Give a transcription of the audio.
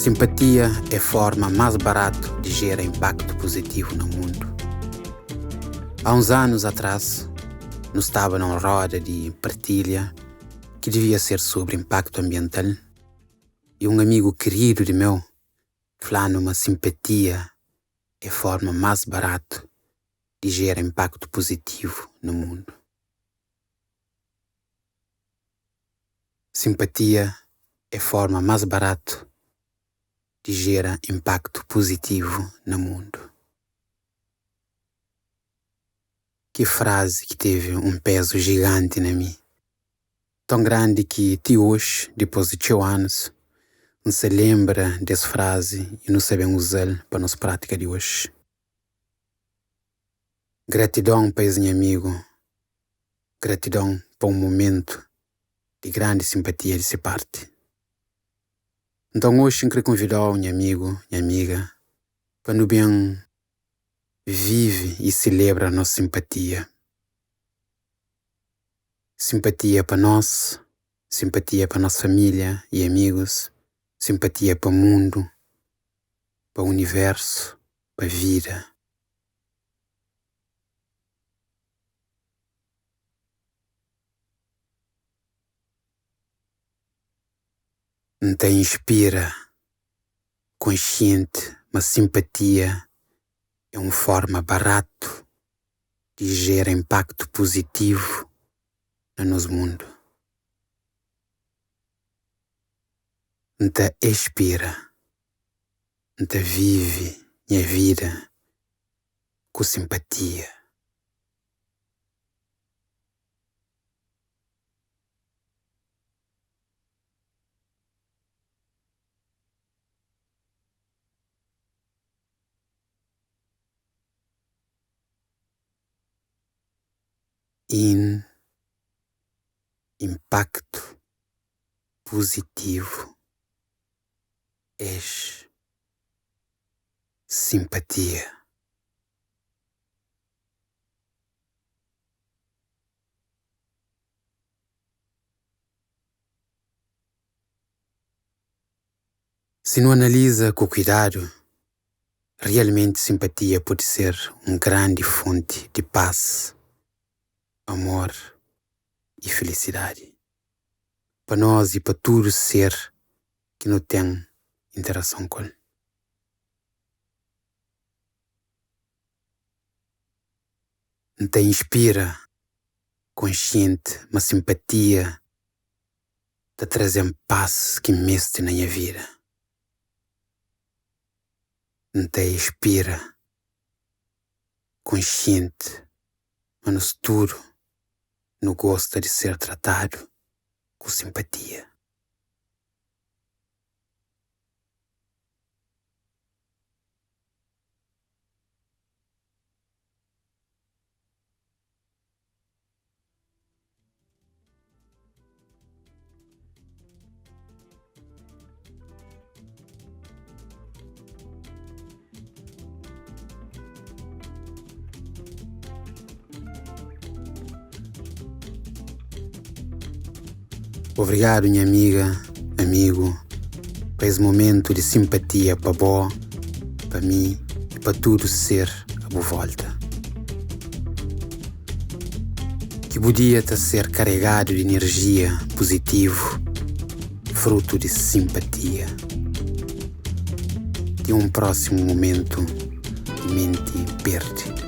Simpatia é forma más baratu di jera inpaktu puzitivu na mundu. Há uns anus atrás, nu staba na un roda di partilha ki divia ser sobri inpaktu anbiental i un amigu kiridu di meu fla-nu ma simpatia é forma más baratu di jera inpaktu puzitivu na mundu. Simpatia é forma más baratu di jera inpaktu puzitivu na mundu. Ki frazi ki tevi un pézu jiganti na mi, ton grandi ki ti oxi, dipôs di txeu anus, N sa lenbra des frazi i nu sa ben uza-l pa nos prátika di oxi. Gratidon pa es nha amigu, gratidon pa un mumentu di grandi sinpatia di se parti. Nton oxi N kre konvida-u, nha amigu, nha amiga, pa nu ben vive i selebra nos sinpatia. Sinpatia pa nos, sinpatia pa nos família i amigus, sinpatia pa mundu, pa universu, pa vida. N ta inspira konsienti ma sinpatia é un forma baratu di jera inpaktu puzitivu na nos mundu. N ta expira, N ta vive nha vida ku sinpatia. In inpaktu puzitivu es sinpatia. Si nu analiza ku kuidadu, realmenti sinpatia pode ser un grandi fonti di pas, amor i filisidadi pa nos i pa tudu ser ki nu ten interason ku el. N ta inspira konsienti ma sinpatia ta traze-m pas ki N meste na nha vida. N ta inspira konsienti ma nos tudu nu gosta di ser tratadu ku sinpatia. Obrigadu nha amiga, amigu, pa es momentu di sinpatia pa bo, pa mi i pa tudu ser a bu volta. Ki bu dia ta ser karegadu di inerjia puzitivu, frutu di sinpatia. Ti un prósimu momentu di menti berdi.